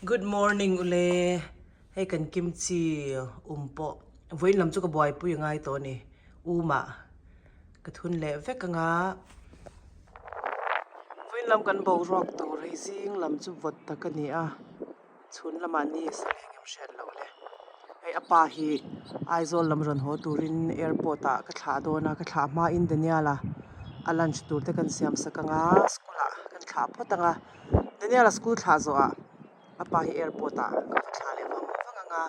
Good morning ule, hei kan kimchi um pawh vawiin lam chu ka buaipui a ngai tawh a ni, um ah ka thun leh vek anga vawiin lam kan boruak tur hei zing lam chu vawt tak a ni a. Chhun lamah ni a sa leh engem hriat loh le. Hei a pa hi Aizawl lam rawn haw turin airport ah ka thlah dawn a, ka thlah hmain Daniel-a a lunch tur te kan siam sak ang a, school ah kan thlah phawt ang a, Daniel-a school thlah zawh ah a pa hi airport ah ka va thlah leh vang vang ang a.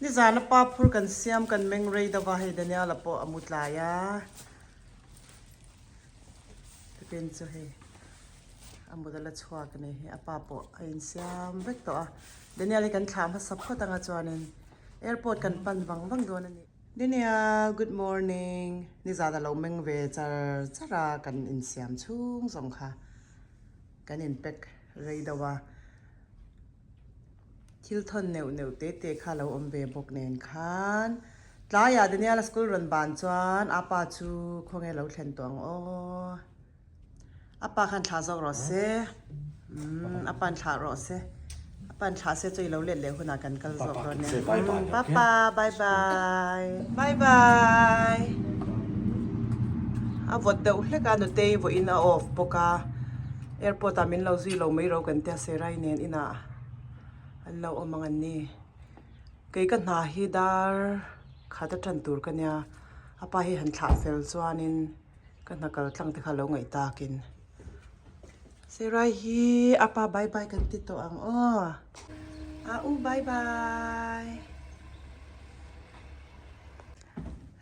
Nizan a pa phur kan siam kan meng rei deuh a, hei Daniel-a pawh a mu tlai a. Tukin chu hei a mut a la chhuak a ni hi a pa pawh a insiam vek tawh a Daniel hi kan thlah hmasa phawt anga chuanin airport kan pan vang vang dawn a ni. Daniel good morning nizan a lo meng ve char char a kan insiam chhung zawng kha kan in pack rei deuh a. Thil thawn neuh neuh te te kha lo awm ve bawk nen khan tlaiah Daniela school rawn ban chuan a pa chu khawnge lo thlen tawh ang aw. A pa khan thlah zawk rawh se umm a pa'n thlah rawh se a pa'n thlah se chu i lo let leh hunah kan kal zawk dawn nia umm papa bye bye bye bye a vawt deuh hlek a nutei vawiin a off bawk a. Airport ah min lo zui lo mai ro kan tia Serai nen inah an lo awm ang an ni. Kei ka hna hi dar khat a tan tur ka nia, a pa hi han thlah fel chuanin ka hna kal tlang te kha lo ngaih takin. Serai hi a pa bye bye kan ti tawh ang aw. A u bye bye.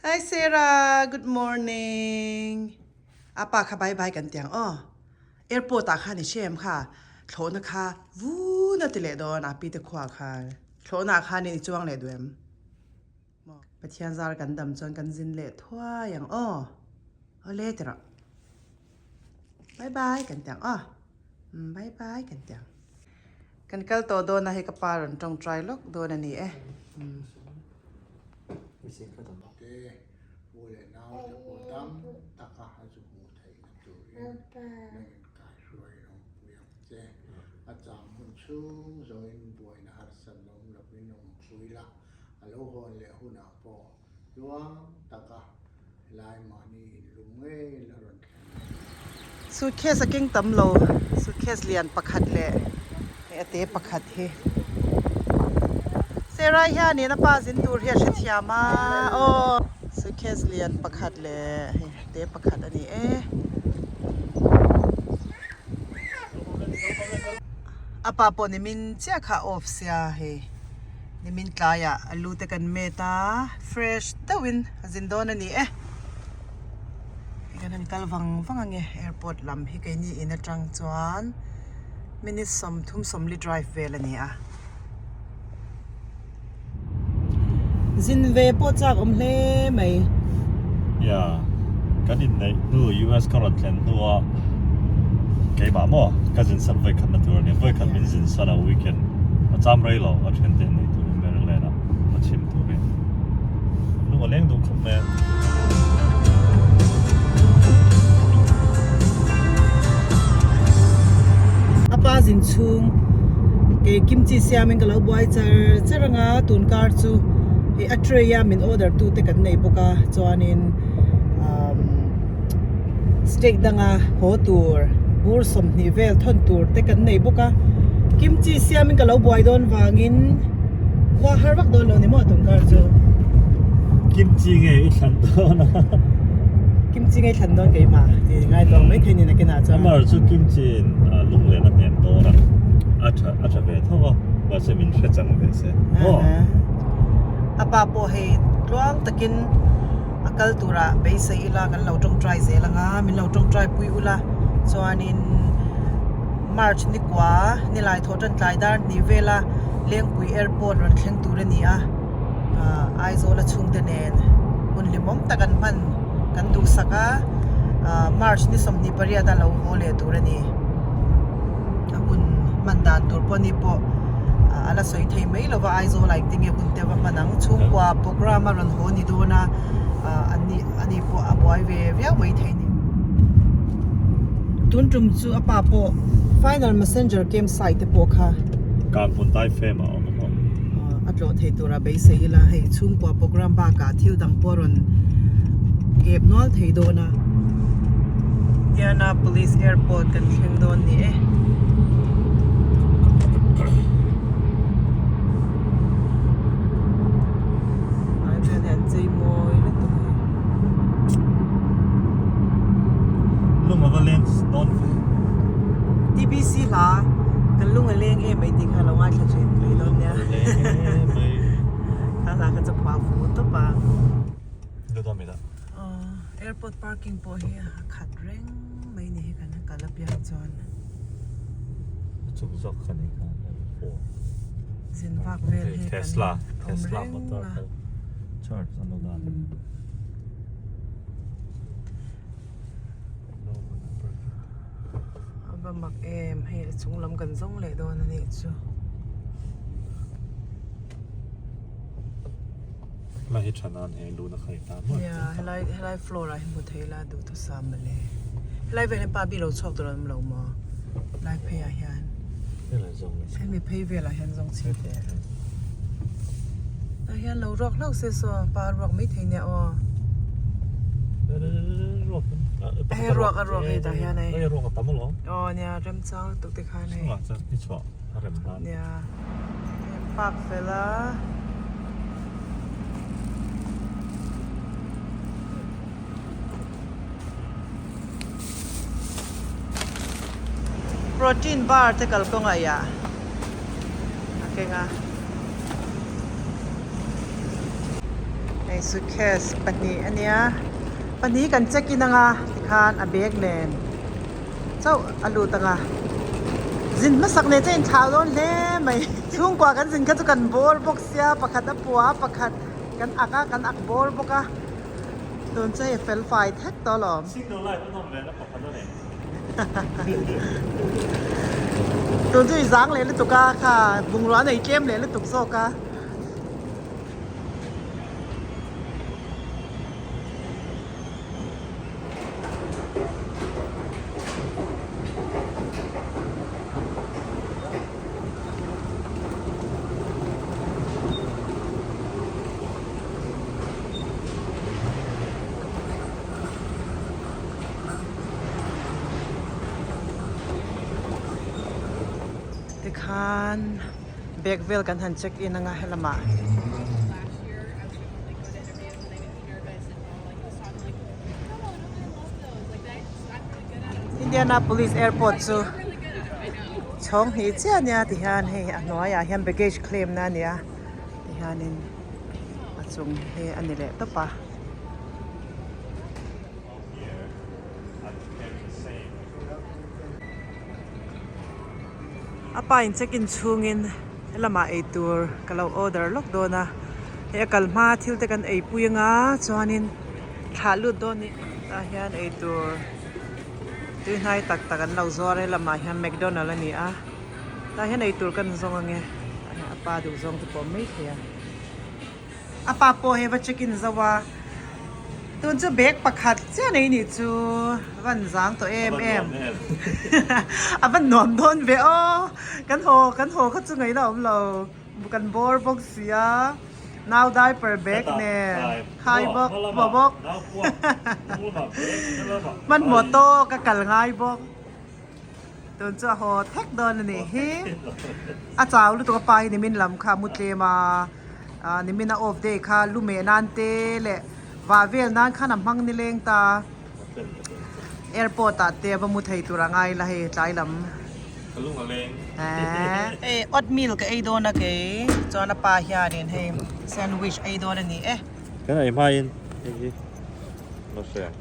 Hi Sarah, good morning. A pa kha bye bye kan ti ang aw. Airport ah khan i hre em kha thlawhna kha vun a ti leh dawn a pi te khua khan thlawhna ah khanin i chuang leh duh em? Maw Pathian zar kan dam chuan kan zin leh thuai ang aw. Awle ti rawh. Bye bye kan ti ang aw. Bye bye kan ti ang. Kan kal tawh dawn a hei ka pa rawn tawngtai lawk dawn a ni e. Pu leh naute pawh dam taka a zu hmuh theihna turin nangin kaihruai awmpui ang che. A chang hun chhung zawhin buaina harsatna awm lovin awmpui la, a lo hawn leh hunah pawh tluang taka helai mahni inlum ngei la rawn thleng ang. Suitcase a keng tam lo, suitcase lian pakhat leh hei a te pakhat hi. Serai hianin a pa zin tur hi a hrethiam a aw. Suitcase lian pakhat leh hei a te pakhat a ni e. A pa pawh nimin chiah kha off sia hei nimin tlaiah a lu te kan met a fresh deuhin a zin dawn a ni e. Kan han kal vang vang ange airport lam hi keini in atang chuan minute 30 40 drive vel a ni a. Zin ve pawh chak awm hle mai. Ya kan inneih hnu US ka rawn thlen hnu a keimah maw ka zin san vawi khatna tur a ni vawi khat min zin san a weekend a cham rei lo a then te nei turin Maryland ah a chhim turin lung a leng duh khawp mai a. A pa zin chhung kei kimchi siamin ka lo buai char char anga tun kar chu hei a tray a min order tu te kan nei bawk a chuanin umm state danga haw tur bur 20 vel thawn tur te kan nei bawk a kimchi siamin ka lo buai dawn vangin khua har vak dawn lo ni maw tun kar chu. Kimchi nge i thlan dawn a. Kimchi nge i thlan dawn keimah tih ngai tawh mai thei ni nakinah chuan. Amar chu kimchi in lunglen a hnem dawn a, a tha a tha ve tho a, mahse min hre chang ve se maw. A pa pawh hei tluang takin a kal turah beisei ila kan lo tawngtai zel ang a, min lo tawngtai pui ula chuanin March ni kua nilai thawh tan tlai dar hnih vela Lengpui Airport rawn thleng tur a ni a. Aizawl a chhungte nen hun hlimawm tak an hman kan duhsak a, March ni 28 a lo haw leh tur a ni. A hun hman dan tur pawh ni pawh a la sawi thei mai lova Aizawl ah engtin nge hun te va hman ang. Chhungkua programme a rawn haw ni dawn a, a ni pawh a buai ve viau mai thei a ni. Tun tum chu a pa pawh final messenger camp site te pawh kha. Kanghmun dai fem ah a awm a maw? A tlawh thei tura beisei ila hei chhungkua program bakah thil dang pawh a rawn kep nual thei dawn a. Indianapolis Airport kan thleng dawn ni e. Ai chuan an chei mawi lutuk hi. Lung ava leng dawn ve. TBC hla kan lung a leng em mai tih kha lo ngaithla thin mai dawn nia. Kha hla kha chu phuah fu tawp a. Airport parking pawh hi a khat reng mai ni hi kan kal apiang chuan. A chung zawk kha ni kha M4. Zin vak vel hi kan Tesla awm Tesla reng motor a. kha charge an lo dah a. A va mak em hei a chung lam kan zawng leh dawn a nih chu. Helai hi tha nan heng luhna kha i tan maw? Nia helai helai floor ah hi hmu thei ila duhthusam mawle. Helai vel hian pa bi lo chhuak tur an awm lo maw? Helai phei ah hian. Helai zawng leh. Hemi phei velah hian zawng chhi teh. Tah hian lo ruak hlauh se saw pa ruak mai thei nia aw. Ruak Hei ruak a ruak hei tah hian hei. Hei ruak a tam alawm. Aw nia remchang lutuk te khan hei. Chungah chuan i chhuah a rem nan. Nia. Park fel a. Protein bar te kalkawngah i ah a keng a. Hei suitcase pahnih a nia. Pahnih kan check in anga tikhan a bag nen chauh a lut anga. Zin hmasak nen chuan inthlau dawn hle mai. Chhungkua kan zin kha chu kan bawr bawk sia pakhat a pua a pakhat kan ak a kan ak bawr bawk a. Tun chu hei fel fai thek tawh alawm. Signal light a nawm ve na pakhat a nei. Tun chu i zang leh lutuk a kha bungrua nei tlem leh lutuk zawk a. Tikhan bag vel kan han check in anga helamah. Indianapolis airport chu chhawng hnih chiah ania tihian hei a hnuaiah hian baggage claim na ania tihianin a chung hi a ni leh tawp a. A pa in check in chhungin helamah eitur ka lo order lawk dawn a hei a kal hma thil te kan eipui anga chuanin thlah lut dawn ni tah hian eitur tui hnai tak tak an lo zuar a helamah hian mcdonald a ni a tah hian eitur kan zawng ange tah hian a pa duh zawng te pawh mai thei a. A pa pawh hei va check in zo a, tun chu bag pakhat chiah nei nih chu a van zang tawh em em a van nuam dawn ve aw kan haw kan haw kha chu ngaihna a awm lo kan bawr bawk si a nau diaper bag nen khai bawk pua bawk hmanhmawh tawk a kal ngai bawk. Tun chu a haw thek dawn a nih hi. A chau lutuk a pa hi nimin lam kha a mu tlem a, nimin a off day kha lu meh nan te leh vah vel nan khan a hmang nileng ta. Airport ah te a va mu thei tur a ngai la hei tlai lam. Ka lung a leng. Hei oatmeal ka ei dawn a kei chuan a pa hianin hei sandwich ei dawn a ni e. Kan ei hmain hei hi lo hre ang.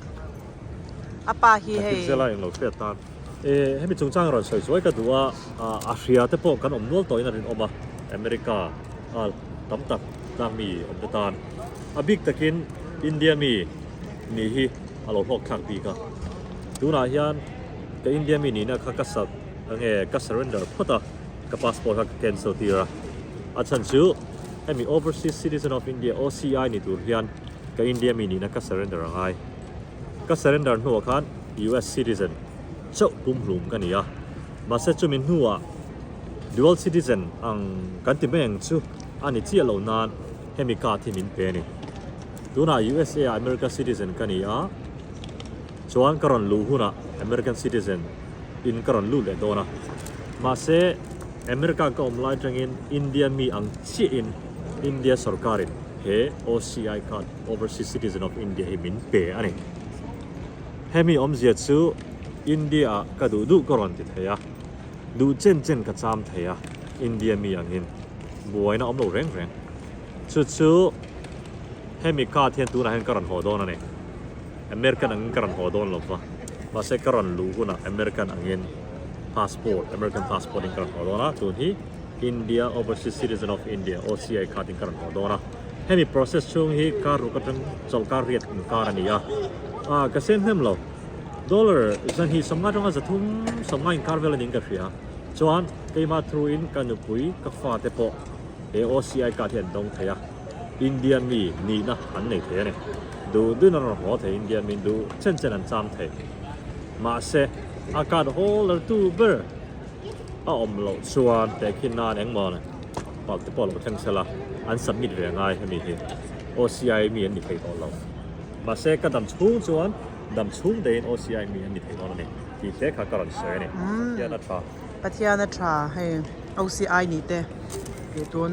A pa hi hei. Nakin zela englo hriat tan. E hemi chungchang rawn sawi zuai ka duh a, a hria te pawh kan awm nual tawhin a rinawm a, America a tam tak tlang mi awm te tan. A bik takin India mi nih hi a lo hlawk thlak bik a. Tunah hian ka India mi nihna kha ka sub nge ka surrender phawt a, ka passport kha ka cancel tir a. A chhan chu hemi Overseas Citizen of India, OCI, ni tur hian ka India mi nihna ka surrender a ngai. Ka surrender hnuah khan US citizen chauh pumhlum ka ni a, mahse chumi hnuah Dual citizen ang kan ti mai ang chu a ni chiah lo nan hemi card hi min pe a ni. Tunah USA ah America citizen ka ni a, chuan ka rawn luh hunah American citizen in ka rawn lut leh dawn a. Mahse America ka awm lai atangin India mi ang chiahin India sorkarin he OCI card, Overseas Citizen of India, hi min pe a ni. Hemi awmzia chu India ah ka duh duh ka rawn ti thei a, duh chen chen ka cham thei a, India mi angin buaina awm lo reng reng. Chu chu hemi card hian tunah hian ka rawn haw dawn a ni. American angin ka rawn haw dawn lo va, mahse ka rawn luh hunah American angin passport, American passport in ka rawn haw dawn a, tun hi India Overseas Citizen of India, OCI card in ka rawn haw dawn a. Hemi process chhung hi kar ruk atang chawlhkar riat inkar a ni a, ah ka sen hnem lo. Dollar zanhnih 50 atanga 300 50 inkar vel a niin ka hria. Chuan keimah through in ka nupui ka fate pawh he OCI card hi an dawng thei a, India mi nihna an nei thei a ni. Duh duhin an rawn haw thei, India mi duh chen chen an cham thei. Mahse a card holder tu ber a awm loh chuan tehkhin nan engmaw palh te pawh lo thleng sela an submit ve ngai hemi hi OCI mi an ni thei tawh lo. Mahse ka dam chhung chuan dam chhung deihin OCI mi an ni thei dawn a ni tih hle kha ka rawn sawi a ni. Pathian a tha. Pathian a tha hei OCI nih te tih tun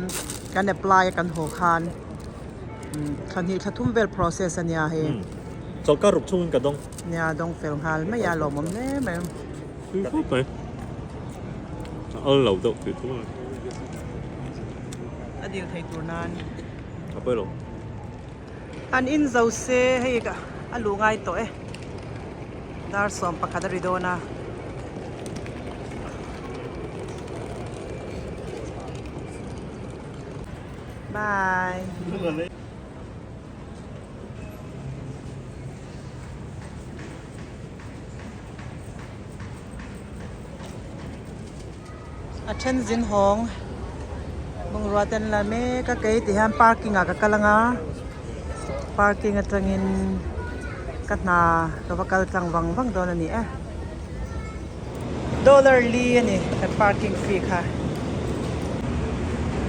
kan apply a kan haw khan thla hnih thla thum vel process a nia hei. Chawlhkar ruk chungin ka dawng. Nia dawng fel nghal mai a lawmawm hle mai. Tui khawp mai. A al lo deuh tui thung a ni. A dil thei tur nan. A pawi lo. An in zo se hei a luh ngai tawh e. Dar 11 a ri dawn a. Bye. A then zin hawng bungrua te an la mek a kei ti hian parking ah ka kal anga parking atangin ka hna ka va kal tlang vang vang dawn a ni e dollar li a ni kan parking fee kha.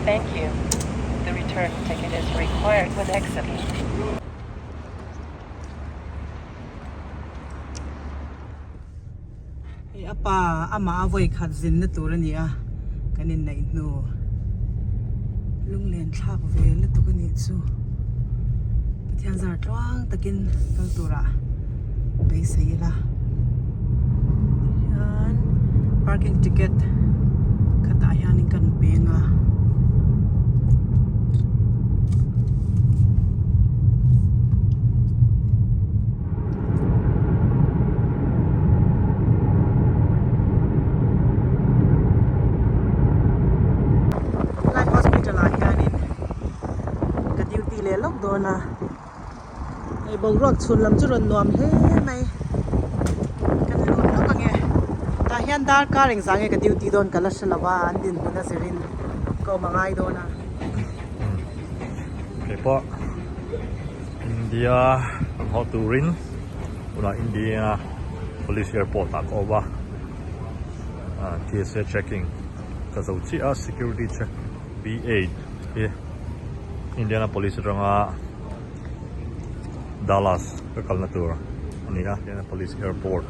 Thank you. The return ticket is required when exiting. Hei a pa amah a vawi khat zinna tur a ni a kan inneih hnu lunglen thlak ve lutuk a nih chu Pathian zar tluang takin kal turah beisei ila tihian parking ticket khatah hianin kan peng a. Lai hospital ah hianin ka duty leh lawk dawn a hei boruak chhun lam chu rawn nuam hle mai kan lut lawk ange tah hian darkar engzah nge ka duty dawn ka la hre lo a an dinhmun a zirin ka awm a ngai dawn a. Keipawh India an haw turin tunah India Police Airport ah ka awm a TSA checking ka zo chiah a security check B8 hi Indiana Police atanga Dallas ka kalna tur a ni a Indiana Police Airport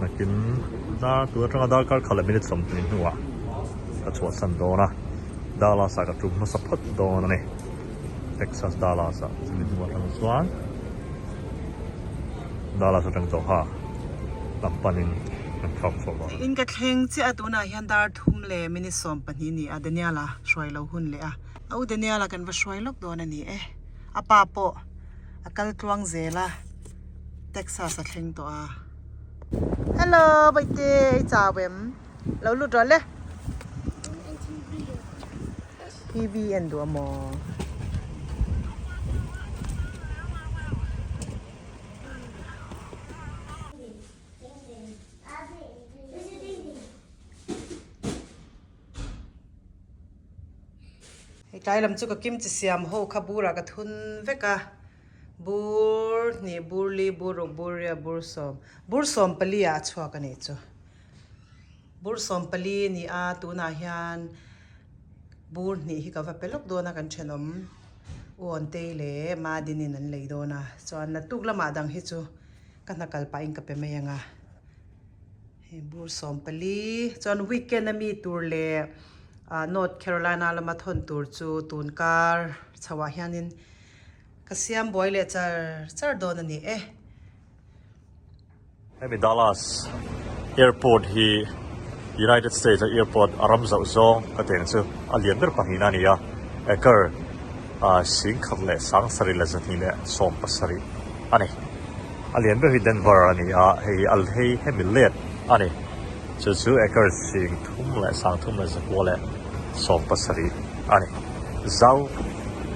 nakin dar tun atanga darkar khat leh minute 20 hnuah ka chhuahsan dawn a. Dallas ah ka tum hmasa phawt dawn a ni Texas Dallas ah chumi hnu atang chuan Dallas atang chauha lam panin kan thlawk chhuak dawn a ni. In ka thleng chiah a tunah hian dar thum leh minute 12 ni a Daniela hruai lo hun leh a a u Daniela kan va hruai lawk dawn a ni e a pa pawh a kal tluang zel a Texas a thleng tawh a. Hello Baite i chau em? Lo lut rawh le. TV en duh a maw? Hei tlai lam chu ka kimchi siam ho kha burah ka thun vek a. Bur hnih, bur li, bur ruk, bur riat, bur sawm. Bur 14 ah a chhuak a nih chu. Bur 14 a ni a, tunah hian bur hnih hi ka va pe lawk dawn a kan thenawm U Awntei leh Madinin an lei dawn a, chuan naktuk lamah dang hi chu ka hna kal pahin ka pe mai ang a. Hei bur 14 chuan weekend a mi tur leh ah North Carolina lama thawn tur chu tun kar chho ah hianin ka siam buai leh char char dawn a ni e. Hemi Dallas Airport hi United States a airport a ram zauh zawng ka teng chu a lian ber pahnihna a ni a, acre 12,270 a ni. A lian ber hi Denver a ni a, hei hi al hei hemi let a ni. Chu chu acre 33,370 a ni. Zau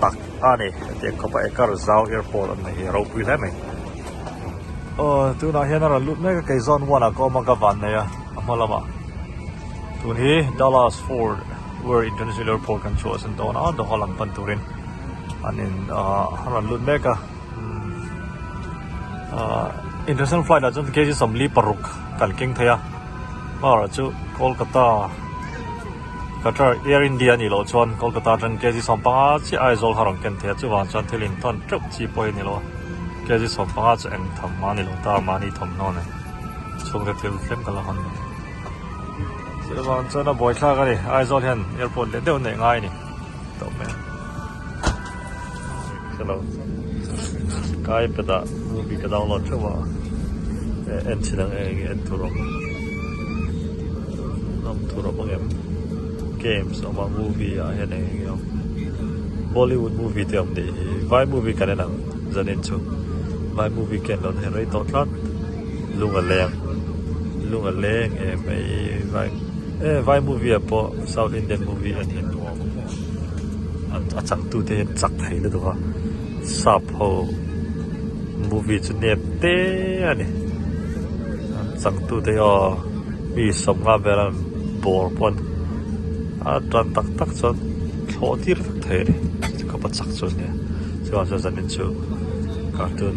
tak a ni. Hetiang khawpa acre zau airport an nei hi a ropui hle mai. Aw tunah hian a rawn lut mek a kei zone one ah ka awm a ka van nei a a hma lamah tun hi Dallas Fort Worth International Airport kan chhuah san dawn a Doha lam pan turin an in ah a rawn lut mek a ah international flight ah chuan kg 46 kan keng thei a hmarah chu Kolkata Qatar Air India a nih loh chuan Kolkata atang kg 15 chiah Aizawl kha a rawn ken thei a chuvang chuan thil inthawn teuh chi pawh hi a ni lo a. Kg 15 chu eng tham mah a ni lo ta mahni thawmhnaw nen chhungte thil tlem ka la hawn mai. Chuvang chuan a buaithlak a ni Aizawl hian airport leh deuh neih ngai a ni tawh mai a. Hello ka ipad ah movie ka download theuh a en chhin ang eng enge en tur awm awm tur awm ang em games a awm a movie ah hian eng enge awm Bollywood movie te awm nih hi vai movie kan en ang zanin chu vai movie ka en lo na hi rei tawh tlat lung a leng lung a leng em mai vai e vai movie ah pawh south indian movie en hi nuam a changtu te hian chak thei lutuk a sap ho movie chu nep te a ni an changtu te hi aw mi 50 vel an bawr pawh an a tan tak tak chuan thlawh tir vek thei a ni khawpa chak chu ania chuan chuan zanin chu cartoon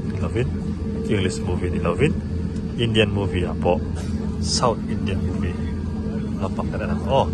ni lovin english movie ni lovin indian movie ah pawh south indian movie lampang kan en ang aw.